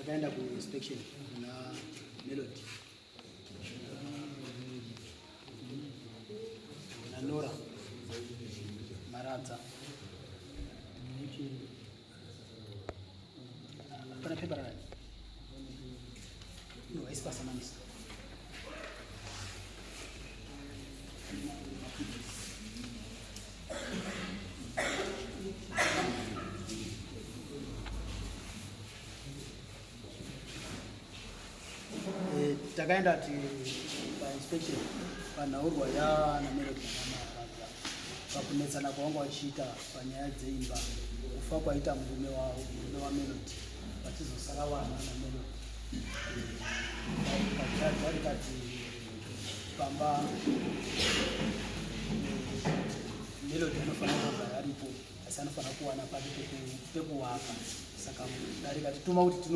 Takaenda kuinspection kuna Melody naNora Maradza. Pana pepa rakati no haisi pasamanisa. Eh, takaenda ti painspection panhaurwa yanamelodi namaradza pakunetsana kwavanga vachiita panyaya dzeimba kufa kwaita murume wavo murume wamelodi vachizosara vana namelodi eh, rikati pamba melody anofanira kugara aripo asi anofanira kuwana pake pekuwaka saka dare katituma kuti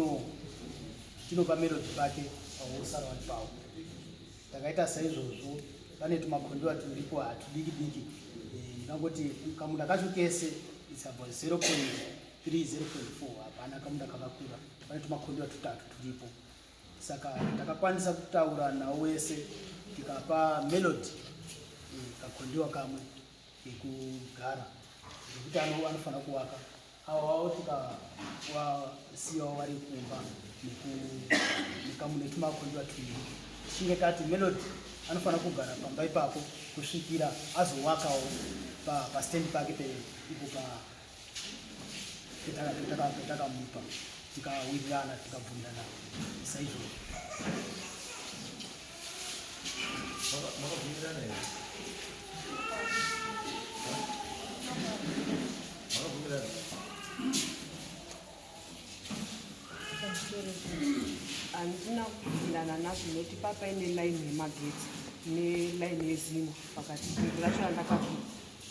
tinopa melody pake pausara wari pawo takaita saizvozvo pane tumakondiwa turipo hatudiki diki eh, ndingangoti kamunda kacho kese its about 0.3 0.4 hapana kamunda kakakura pane tumakondiwa tutatu turipo Saka takakwanisa kutaura nawo wese tikapa Melody eh, kakondiwa kamwe kekugara nekuti anofanira kuwaka awawo tikawasiyawo vari kumba nekamune tumakondiwa twiri tichinge tati Melody anofanira kugara pamba ipapo kusvikira azowakawo pastand pake ipo pa takamupa tikawirirana tikabvumirana saizvozvo. Makabvumirana here? Makabvumirana? Handina kubvumirana nazvo nekuti papaine line yemagetsi neline yezino pakati bindu racho randakavhura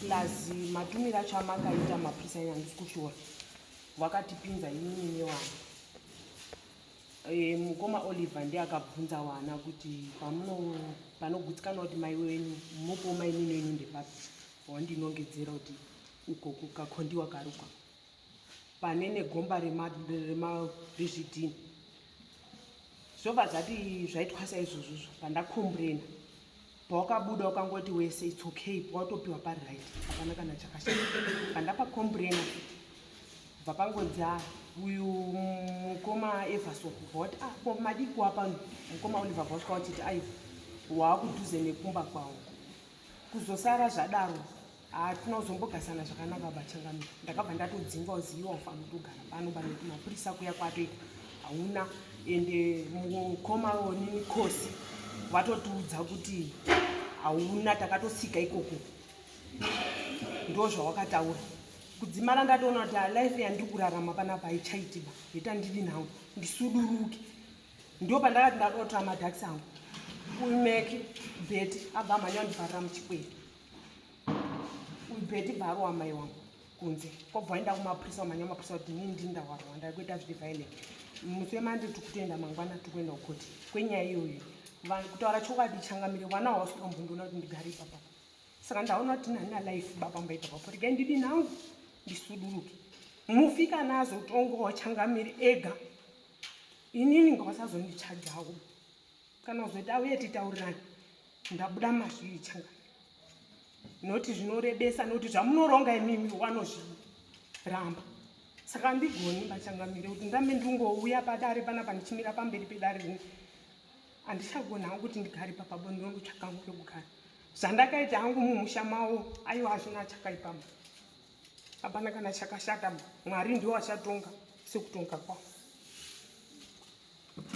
plus matumiro acho amakaita mapurisa ini handisi kushora wakatipinza inini newana e, mukoma Oliver ndiye akabvunza wana kuti panogutsikana kuti mai wenyu mupo mainini wenyu ndepapi wandinongedzera kuti uko kukakondiwa karukwa pane negomba rezvidhini zvobva zvati zvaitwa saizvozvozvo pandakomburena pawakabuda wakangoti wese its okay pawatopiwa pari right hapana kana chakashata pandapakomburena futi bva pangonzi a uyu mukoma Everson bva wati ah ko madii kuwapa mukoma Oliver bva wasvika wachiti aiwa waakudhuze nekumba kwawo kuzosara zvadaro hatina kuzombogarisana zvakanaka bachangamira ndakabva ndatodzingwa uziva ufanira kutogara pano pano mapurisa kuya kwatoita hauna ende mukoma onini kosi vatotiudza kuti hauna takatosika ikoko ndo zvawakataura kudzimara ndatoona kuti life yandiri kurarama panapa haichaitiba ita ndidi nhangu ndisuduruke ndo pandakati ndadotora madhakisi angu uyu meki beti abva amhanya ndivharira muchikwere uyu beti bva arowa mai wangu kunze kwabva waenda kumapurisa wamhanya kumapurisa kuti inini ndini ndawarwa ndakuita zviri violent musi wemande tiri kutoenda mangwana tiri kuenda kukoti kwenyaya iyoyo kutaura chokwadi changamire wana hawasvika mbundiona kuti ndigare ipapa saka ndaona kuti nani alife baba mba ipapa regai ndidi nhangu ndisuduruke mufi kana azotongowa changamire ega inini ngawasazondichajawo kana kuzoita auye titaurirane ndabuda mazviri changamire noti zvinorebesa nokuti zvamunoronga imimi wanozviramba saka ndigoni bachangamire kuti ndambe ndingouya padare panapa ndichimira pamberi pedare rino handichagoni hangu kuti ndigare papapo ndinondotsvaka hangu pekugara zvandakaita hangu mumusha mavo aiwa hazvina chakaipa hapana kana chakashata mwari ndiwo achatonga sekutonga kwavo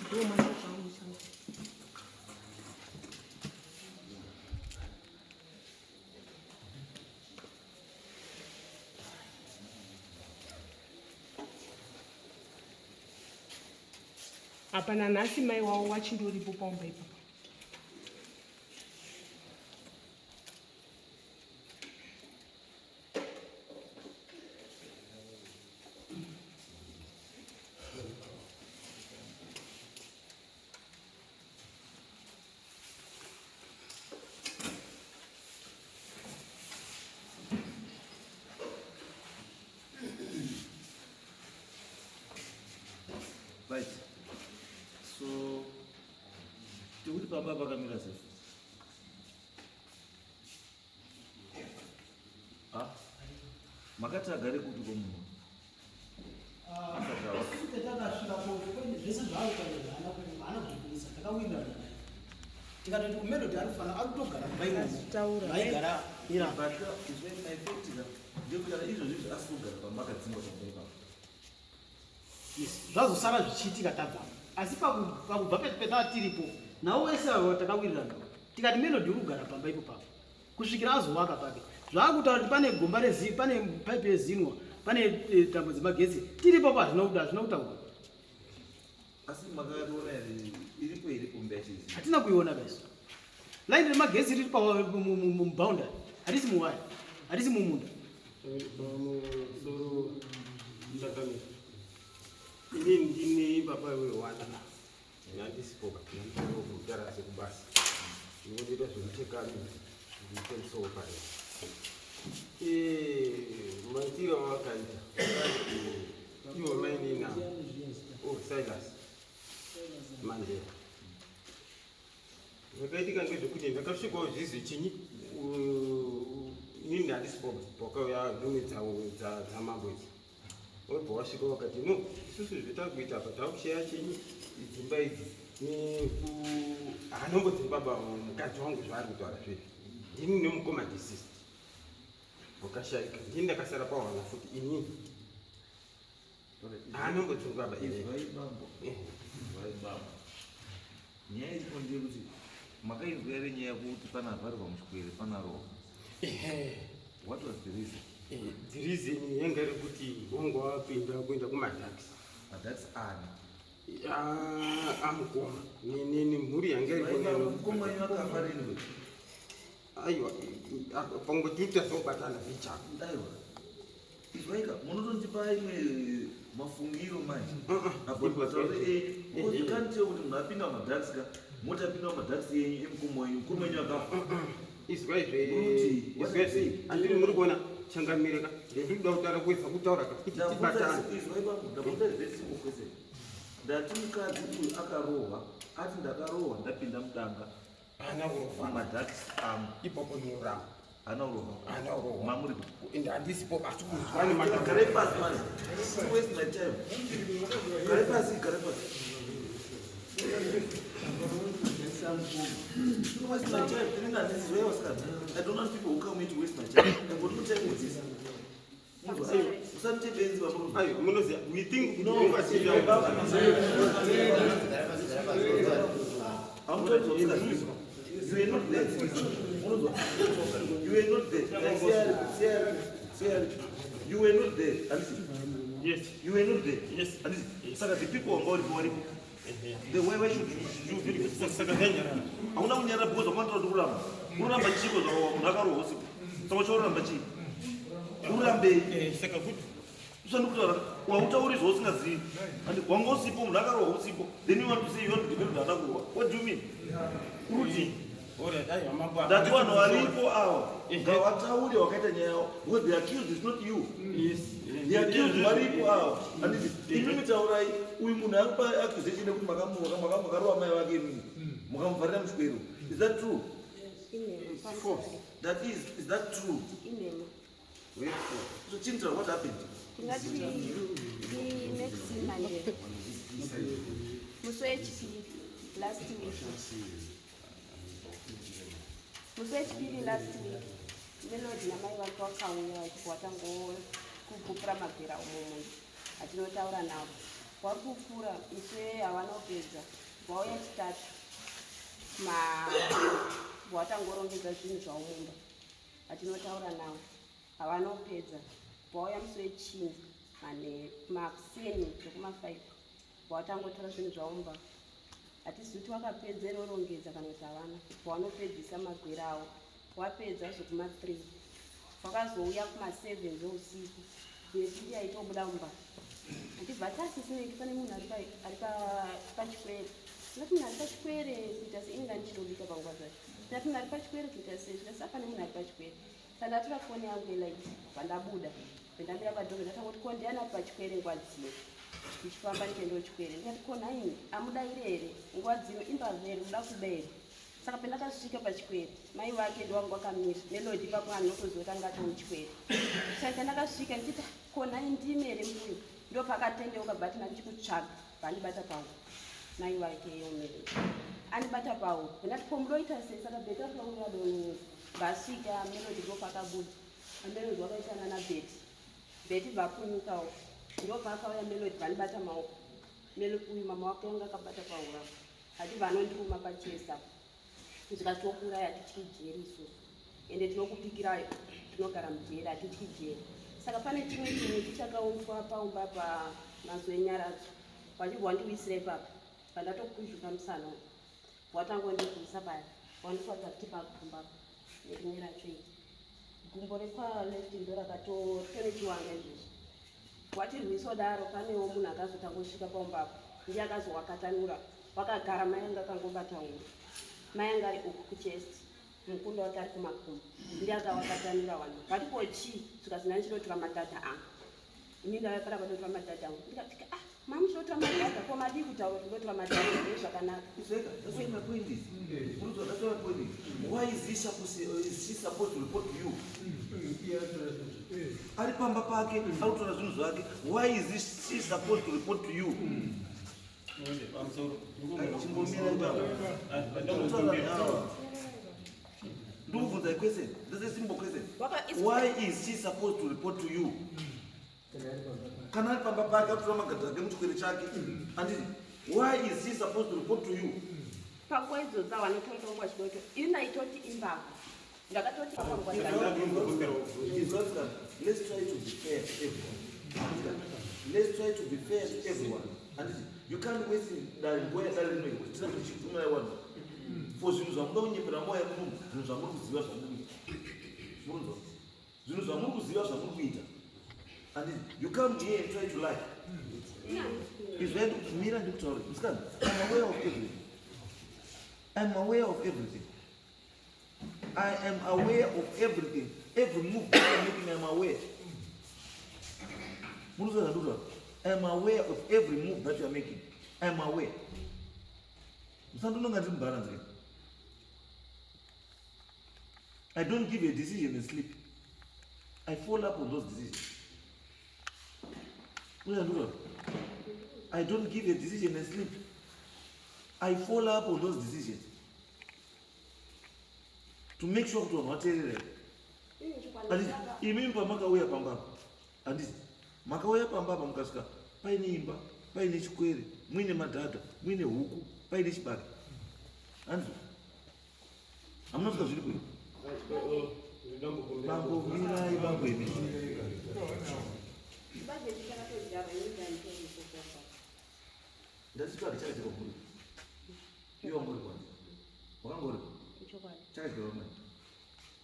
ndiwo mashoko angu changamire. Hapana nhasi mai wavo wachindoripo paumba ipapo. Right. Pamba pakamira sei? Ah, makati agare kupi komunhu? Asati awa. Takasvika zvese zvaarikutaura haana kuzvibudisa. Takawirirana naye, tikatoti kuMelody ari kufanira ari kutogara kumba imomo. Azvitaura. Vaigara ira. But izvo my fact ka ndekuti kana izvozvi izvi asi kugara pamakadzingwa pamba ipapo. Yes, zvazosara zvichiitika tabva, asi pakubva petaa tiripo nawo wese avo takawirirana, tikati Melody uri kugara pamba ipo papo kusvikira azovaka pake. Zvaakutaura kuti pane gomba rezi, pane paipi yeZINWA, pane tambo dzemagetsi, tiripo pa hazvina kutaurwa. Asi makatoona here, iripo here pombi yacho izi? Hatina kuiona kaiso. Laini remagetsi riri muboundary, harisi muwaya, harisi mumunda. Pamusoro ndakamira inini, ndine baba wewana nandisipoka ndandikugara sekubasa, ndingotoita zvekuchekani, ndiite musoro pare. Maitiro awakaita iwo mainina, oh, Silas Mandela, zvakaitika ndezvekuti ndakasvikawo zvizi chinyi, inini handisipo pakauya nhume dzamambo idzi. Wobva wasvika wakati, "No, isusu zvetakuita apa, takusheya chinyi dzimba idzi." Hanombodziri baba mukadzi wangu zvaari kutaura zvezvi, ndini nemukoma deceased wakashaika, ndini ndakasara pawana futi inini, hanombodziri baba inini. Izwai bambo, izwai bambo, nyaya iripo ndeyekuti makainzwa here nyaya yekuti pana vharirwa muchikwere, pana rohwa? What was the reason? The reason yanga iri kuti wanga wapinda kuenda kumadrugs. Madrugs ani? Amukoma nemhuri yanga iripo. Mukoma wenyu akafa rini? Aiwa, pamwe tiri tazobatana vichako. Aiwa, izwaika, munotondipa imwe mafungiro manje about matauro enyu, because you can't tell kuti munhu apinda mumadrugs ka, moti apinda mumadrugs enyu emukoma wenyu, mukoma wenyu akafa. Izwaizve. Muruti, Izwaizve, handiri muri kuona changamireka, ndikuda kutaura, kuedza kutaura ka kuti tibatane. Izwai bambo, ndabvunza very simple question. Ndati mukadzi uyu akarohwa, ati ndakarohwa ndapinda mudanga Haana kurohwa. mumadrugs angu. Ipapo ndinoramba. Haana kurohwa? Haana kurohwa. Mamuri? Ende handisipo, asi kuzwa nemadhaka. Garai pasi manje. Don't waste my time. Garai pasi, garai pasi. Don't waste my time. Inini handizizwa vasikana. I don't want people who come here to waste my time. I've got no time with this. Usandite benzi, baba. Aiwa, munoziva, we think No. Hamutoizwa musikana. You were not there. Unozwa? You were not there. Siyari, siyari, siyari. You were not there. Handisi? Yes. You were not there. Yes. Handisi? Saka the people wanga varipo varipo. The why should you be Saka ndanyarara. Hauna kunyarara because wakanotaura kuti kuramba. Unoramba chiko zvako? Munhu akarohwa usiku. Saka chauramba chii? Urambei? Saka kuti Usandi kutaura, wautauri zvausingazivi. And wanga usipo, munhu akarohwa usipo. Then you want to say you want to defend haana kurohwa. What do you mean? Uruti? Alright, aiwa mambo. Ndati vanhu varipo ava ngavataure wakaita nyaya yavo, because the accused is not you. Yes. The accused varipo ava, handiti? Imimi taurai. Uyu munhu akupa accusation yekuti makarova mai vake imimi, mukamuvharira muchikwero. Is that true? Inhema. That is that true? Inhema. So chintra, what happened? Tingati ndi-Maxine Mandela, musi wechipiri last week, musi wechipiri last week, Melody namai vake vakauya vachibva vatangokupupura magwera umo munhu atinotaura navo wakupura. Musi havana kupedza, vauya chitatu watangorongedza zvinhu zvavo mumba atinotaura navo, havana kupedza, vauya musi wechina makuseni zvekuma5, vatangotora zvinhu zvavo mumba. Hatizivi kuti vakapedza rorongedza kana kuti havana. Vanopedzisa magwera avo, wapedza zvekuma3, vakazouya kuma7 zveusiku. Bhesi yaitobuda mumba, achibva tasisineki pane munhu ari pachikwere. Ndati munhu ari pachikwere kuita sei? Inga ndichitobika panguva dzacho. Ndati munhu ari pachikwere kuita sei? Zvikasi pane munhu ari pachikwere. Saka ndatora foni yangu yelight, bva ndabuda, ndamira padhoo, ndatanga kuti ko ndiani ari pachikwere nguva dzino. Ndichifamba ndichienda kuchikwere ndikati ko nhaimi amudaire here nguva dzino imbavha here kuda kuba here saka pendakasvika pachikwere mai vake ndiwangu wakamira melody ipapo anotoziva kuti anga atori muchikwere saka pendakasvika ndichiti ko nhai ndimi here mbuya ndopakatendeuka but ndandichikutsvaga vandibata pawo mai vake iyo melody andibata pawo ndati ko mudoita sei saka beta pauya donoro vasvika melody ndopakabuda melody wakaitana nabeti Betty vapunyukawo ndopaakauya Melody vanibata maoko Melo uyu mama wake wanga akabata pahura achibva anondiruma pachest apo zvikati tokuuraya hatityi jeri isusu ende tinokupikirayo tinogara mujeri hatityi jeri saka pane chimwe chimuti chakaunzwa paumba pamazuva enyaradzo wachibva wandiwisira ipapa pandatokuzvuka musana uyu watanga wandirwisa paya wandikwadza kuti pagumba nerimwe racho iri Gumbo rekwa left ndorakato chiwanga izvozvi. Watirwiswa daro panewo munhu akazotangosvika paumba apo ndiye akazowakatanura wakagara mai anga akangobata huro mai anga ari uku kuchest mukunda wake ari kumakumbo ndiye akawakatanura vanhu vati ko chii zvikazina ndichinotora madhadha angu ini ndauya panapa ndotora madhadha angu ndikati ah mama muchinotora madhadha ko madii kutaura kuti ndotora madhadha ndee zvakanaka That's why my point is. Murudzo, that's why my point is. Why is he supposed, is she supposed to report to you? Ari pamba pake, ari kutora zvinhu zvake. Why is she supposed to report to you? Chimbomira ipapo. Ndikutaura neawa. Ndikubvunza a question. That's a simple question. Why is she supposed to report to you? Kana ari pamba pake akutora magadhi ake muchikwere chake. Anditi, why is he supposed to report to you? Panguva idzodzo avanotonga chidoto ini ndaitoti imbavha ndakatoti Let's try to be fair to everyone. Let's try to be fair to everyone. Anditi, you can't waste dare nguva yadare rino kuti tina tichibvumira vanhu for zvinhu zvamuda kunyepera moyo munomu, zvinhu zvamuri kuziva zvamuri kuita. Murunzwa? Zvinhu zvamuri kuziva zvamuri kuita. Anditi, you come here and try to lie. Izvi mira ndikutaure. Musikana, I'm aware of everything. I'm aware of everything. I am aware of everything. Every move that I'm making, I'm aware. Muruzo zvandikutaura. I am aware of every move that you are making. I am aware. Musandononga ndiri mubalance ke. I don't give a decision and sleep. I follow up on those decisions. Muruzo zvandikutaura. I don't give a decision and sleep. I follow up on those decisions to make sure kuti vanhu vateerere. Handiti imimi pamakauya pamba apa, handiti makauya pamba apa mukasvika paine imba, paine chikwere, muine madhadha, muine huku, paine chibage. Handiti hamuna kusvika zviri kuyi. Bambo mirai bambo imi. Chibage chakatodyarwa ini ndaitoisokopa Ndati chibage chakadyarwa kuri. Iwe wanga uri kwanza. Wakanga uri. Ichokwadi. Chakadyarwa mai.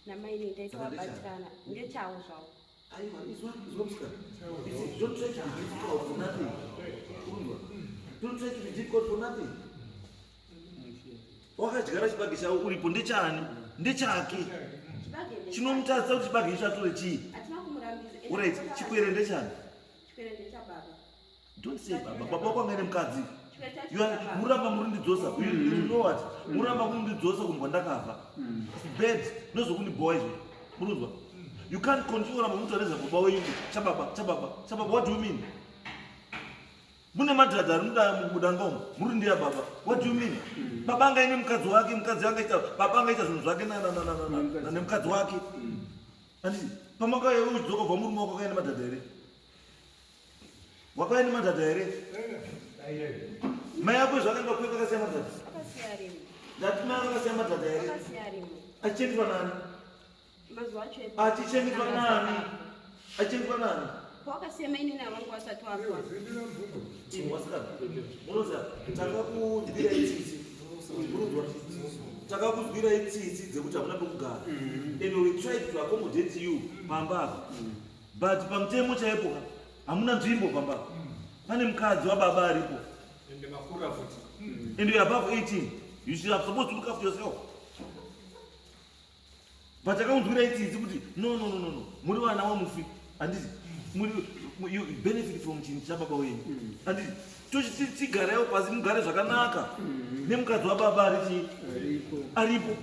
Namaini ndaitovabatirana ndechawo zvawo. Aiwa, izwa, izwa musikana. You see, don't try to be difficult for nothing. Urunzwa? Don't try to be difficult for nothing. Wakadyara chibage chavo uripo ndechani? Ndechake. Chibage ndechake. Chinomutadzisa kuti chibage icho atore chii? Hatina kumurambidza. Alright, chikwere ndechani? Chikwere ndechababa. Don't say baba. Baba wako anga ine mukadzi. Chikwere chacho You are ndechababa. muramba murindidzosa. You know what? Muramba kundidzosa kunhu kwandakabva. It's bad. Ndozokundibhowa izvo. Murunzwa? You can't continue kuramba mutaura nezvababa wenyu. Chababa, chababa, chababa. What do you mean? Mune madhadha ari mudanga umu. Muri ndiya baba. What do you mean? Baba anga ine mukadzi wake, mukadzi angaita baba angaita zvinhu zvake na na na na na na nemukadzi wake. Handiti pamakauya uchidzoka kubva murume wako akaenda madhadha here? Wakauya nemadhadha here? Mai ako zvakaenda kukweka akasiya madhadha. Akasiya rimwe. Ndati mai ako akasiya madhadha here? Akasiya rimwe. Achichengetwa nani? Mazuva acho Achichengetwa nani? Achichengetwa nani? Wakasiya mainini avangu vasati wafa. Imi wasikana. Munoziva takakunzwirai tsitsi. Munonzwa? Takakunzwirai tsitsi dzekuti hamuna pekugara. And we tried to accommodate you pamba apa. But pamutemo chaipo ka hamuna nzvimbo pamba apa. Pane mukadzi wababa aripo. Ende makura futi. And you are above 18. You should have supposed to look after yourself. But takaunzwirai tsitsi kuti no no no no no muri vana vamufi handiti muri You benefit from chinhu chababa wenyu. Handiti tochitigarawo pasi mugare zvakanaka nemukadzi wababa ari chii aripo.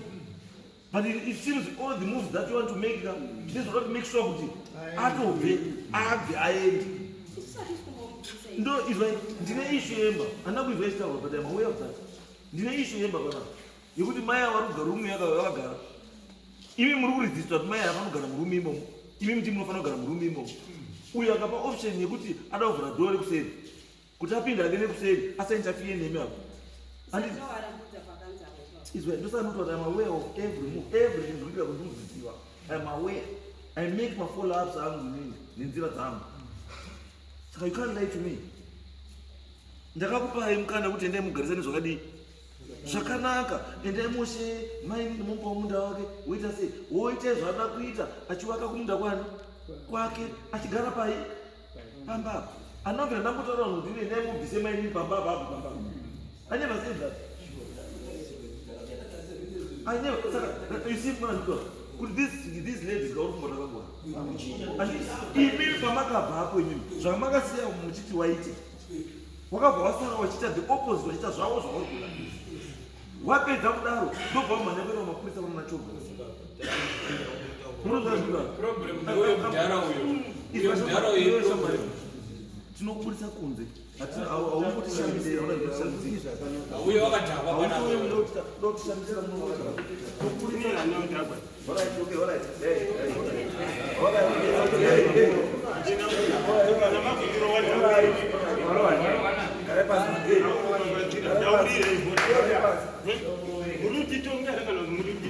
But it seems all the moves that you want to make ka, ndezvoda kuti make sure kuti atobve abve aende. Isusu hatisi kumbomubvisa isu. Ndo izwa, ndine issue yemba, handina kuizwa ichitaurwa, but I'm aware of that. Ndine issue yemba panapa yekuti mai ava vari kugara rumu yakavagara. Imi muri kuresista kuti mai ava vanogara murumu imomo, imi muti munofanira kugara murumu imomo. Uyo akapa option yekuti ada kuvhura dhoo rekuseri kuti apinde ake nekuseri, asainterfere nemi apo. Handiti Tinovarambidza pakanzi apo ipapo. Izwa, ndosaka ndoti I'm aware of every move, everything zviri kuita kuti ndikuziziva. I'm aware. I make my follow ups angu inini nenzira dzangu. Saka you can't lie to me. Ndakakupai mukana kuti endai mugarisane zvakadii zvakanaka, endai moshe mainini momupa munda wake, woita sei, woita zvaada kuita achiwaka kumunda kwani kwake, achigara pai pamba apo. Anobvira ndambotaura vanhu kuti endai mubvise mainini pamba apo, abve pamba apo. I never said that. I never. Saka, you see, mwana ndikuwa kuti these ladies kauri kumbota kangwana. Imi pamakabva apo imimi zvamakasiya muchiti waite, wakabva wasara wachiita the opposite, wachiita zvavo zvauri kuda. Wapedza kudaro ndobva wamhanya kuenda kumapurisa vanona chobva. Problem ndewe mudhara uyo. Uyo mudhara uyo problem. Tinokubudisa kunze, haungotishamisira. Uyo wakadhakwa panapa. Unokutishamisa. Anodhakwa. Alright, okay, alright. Hey, hey. Alright, okay, hey, hey. Alright, alright. Garai pasi. Hey. Garai pasi. Muri kutitonga here kana kuti muri kuti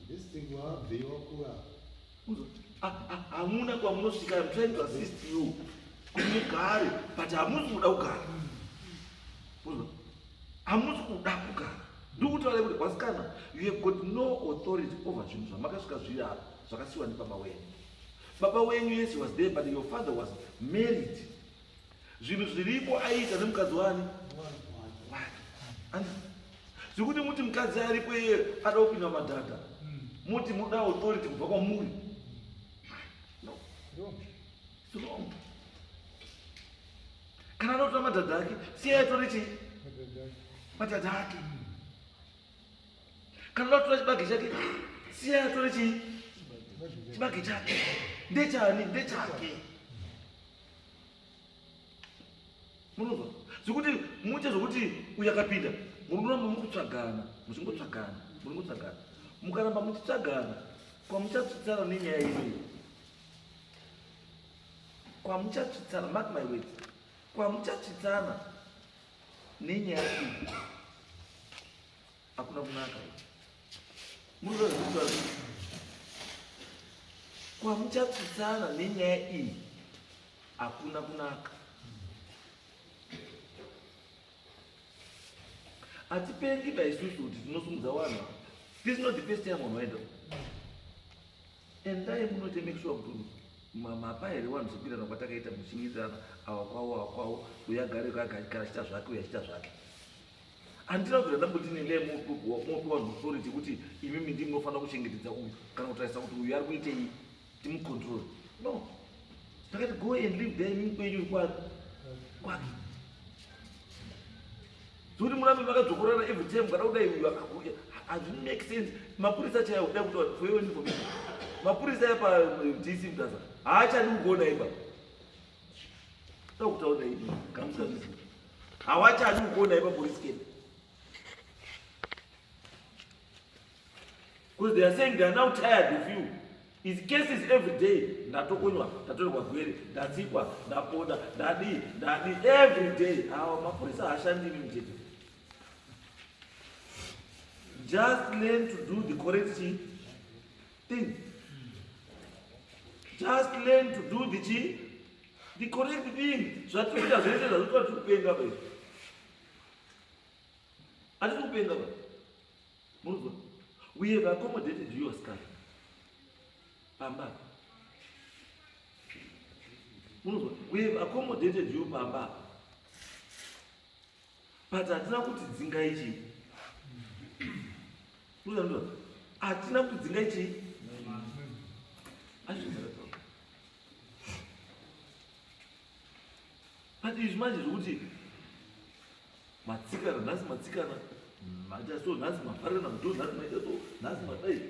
This thing wabviwa kura. Hamuna kwamunosvika. I'm trying to assist you kuti mugare, but hamusi kuda kugara. Uzwa? Hamusi kuda kugara. Ndikutaura kuti wasikana, you have got no authority over zvinhu zvamakasvika zviri apa, zvakasiyiwa ndibaba wenyu. Baba wenyu, yes, he was there, but your father was married. Zvinhu zviripo aiita nemukadzi wani wake. Zvekuti muti mukadzi aripo iye ada kupinda mumadhadha, muti muda authority kubva kwamuri, no, it's wrong. Kana ada kutora madhadha ake, siyai atore chii madhadha ake. Kana ada kutora chibage chake, siyai atore chii chibage chake. Ndechani? Ndechake. Munozwa zvekuti muite zvokuti uyu akapinda, munoramba mukutsvagana, muchingotsvagana, muringotsvagana. Mukaramba muchitsvagana, kwamuchatsvitsana nenyaya inoyi, kwamuchatsvitsana, mark my words, kwamuchatsvitsana nenyaya iyi hakuna kunaka. Munozwa zvekuti kwamuchatsvitsana nenyaya iyi hakuna kunaka. Hatipengi ba isusu kuti tinosumudza vanhu. This is not the first time vanhu vaenda. Endai munoite make sure kuti mapa here vanhu sekuirana kwatakaita, muchiwirirana, awa kwavo, awa kwavo, uyu agare agara achiita zvake, uyu achiita zvake. Handina kubvira ndamboti nendai mopiwa vanhu authority kuti imimi ndimi munofanira kuchengetedza uyu kana kutarisa kuti uyu ari kuitei, timucontrol. No, takati go and live there, imimi kwenyu kwake. Zvekuti murambe makadzokorana every time kana kudai uyu akakuya, hazvi make sense. Mapurisa chaiwo, kuda kuti for your information, mapurisa aya paDC Mutasa haachadi kukuona ipa. Da kutaura ini kana musingazvizivi, hawachadi kukuona ipa police camp, because they are saying they are now tired of you. It's cases every day. Ndatokonywa, ndatorerwa gwere, ndatsikwa, ndaponda, ndadii, ndadii, every day. Awa mapurisa haashandiri muchete. Just learn to do the correct thing. Just learn to do the correct thing. Zvatiri kuita zvese zvazvikuita, tiri kupenga pa izvi. Hatisi kupenga pa. Munozwa? We have accommodated you, Oscar. Pamba. Munozwa? We have accommodated you pamba. But hatina kuti dzingai chii. Tuzanzwa hatina kudzinga chii but izvi manje zvekuti matsikana nhasi matsikana maita so nhasi mafarirana muto nhasi maita so nhasi madai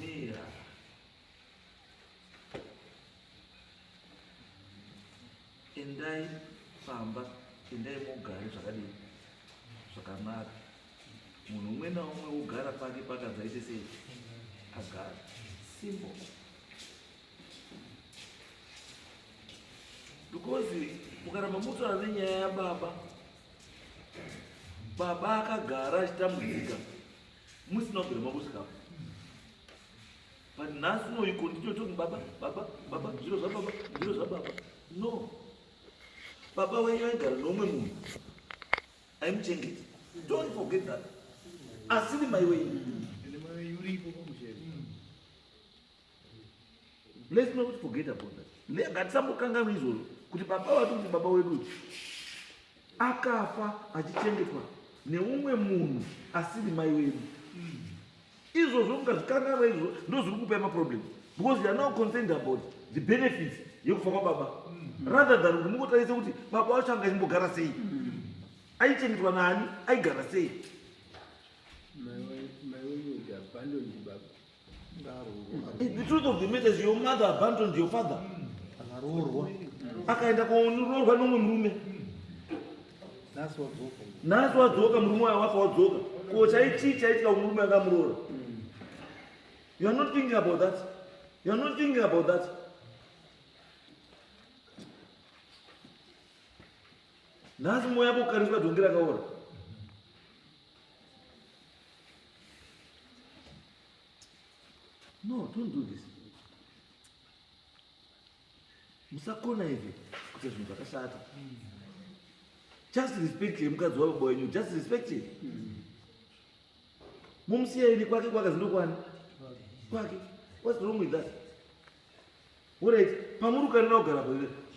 mira endai pamba endai mugare zvakadii zvakanaka munhu umwe naumwe wogara pake pakanzi aite sei agara simple because mukaramba mutaura nenyaya yababa baba akagara achitambudzika musina kubvira makusvikapo but nhasi no you continue talking baba baba baba zviro zvababa zviro zvababa no baba wenyu aigara neumwe munhu aimuchengeta don't forget that asiri mai wenyu. Let's not forget about that. Ngatisambokanganwa izvozvo kuti baba vati kuti baba wedu akafa achichengetwa neumwe munhu asiri mai wedu. Izvozvo mukazvikanganwa izvozvo ndozviri kupai maproblem because you are now concerned about the benefits yekufa kwababa rather than kuti mungotarise kuti baba wacho anga achimbogara sei, aichengetwa naani, aigara sei. The truth of the matter is your mother abandoned your father. Akaroorwa. Akaenda kuroorwa nomwe murume. Nhasi wadzoka. Nhasi wadzoka murume wayo wafa wadzoka. Ko chaichii chaitika kumurume akamuroora? You are not thinking about that. You are not thinking about that. Nhasi moya kukariswa dhongi rakaora. No, don't do this. Musakona ivi kuita zvinhu zvakashata. Just respect mukadzi wababa wenyu, just respect it. Mumusiya ini kwake kwakazi ndokwani? Kwake. What's wrong with that? Alright, pamuri kukanira kugara pa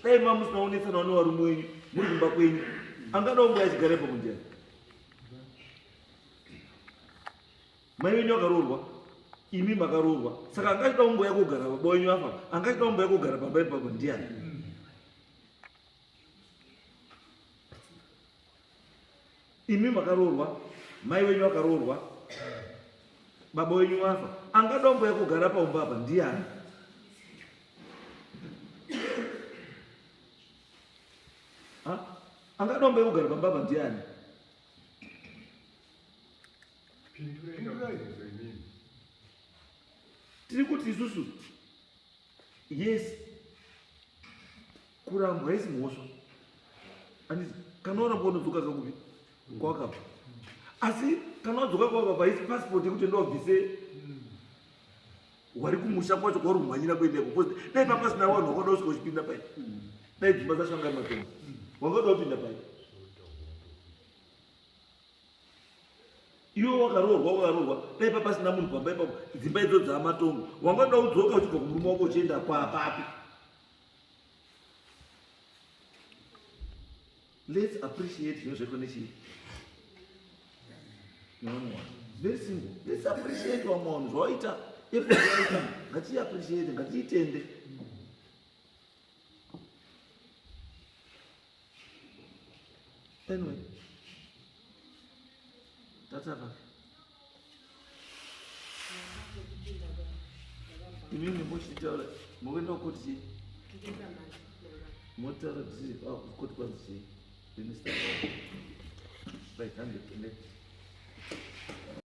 dai mamusina kunetsana nevarume wenyu muri kumba kwenyu. Angada kunge achigara ipapo ndiani? Mai wenyu akaroorwa, imi makaroorwa, saka angachida kumbouya kogara baba wenyu afa, angachida kumbouya kogara pamba ipapo ndiani? Imi makaroorwa, mai wenyu akaroorwa, baba wenyu afa, angada kumbouya kogara paumba apa ndiani? Angada kumbouya kogara pamba apa ndiani? Tiri kuti isusu yes, kurambwa haisi mhosva, anditi kana warambwa unodzoka kakupi kwawakabva, asi kana wadzoka kwawakabva haisi passport yekuti enda wabvise wari kumusha kwacho kwauri kumhanyira kuenda iko, because dai papasina vanhu wakada kusvika uchipinda pai, dai dzimba dzashanga matongo wangada kupinda pai. Iwe wakaroorwa wakaroorwa, dai papasina munhu pamba ipapo, dzimba idzo dzaamatongo, wangada kudzoka uchibva kumurume wako uchienda kwapapi? Let's appreciate zvinhu zvaitwa nechii nevamwe vanhu. Very simple. Let's appreciate vamwe vanhu zvawaita, effort yawaita, ngatiiappreciate, ngatiitende. Anyway, tatava imimi mochitaura mokuenda kukoti chii motaura kuti koti kwanzi chii? Right, 100.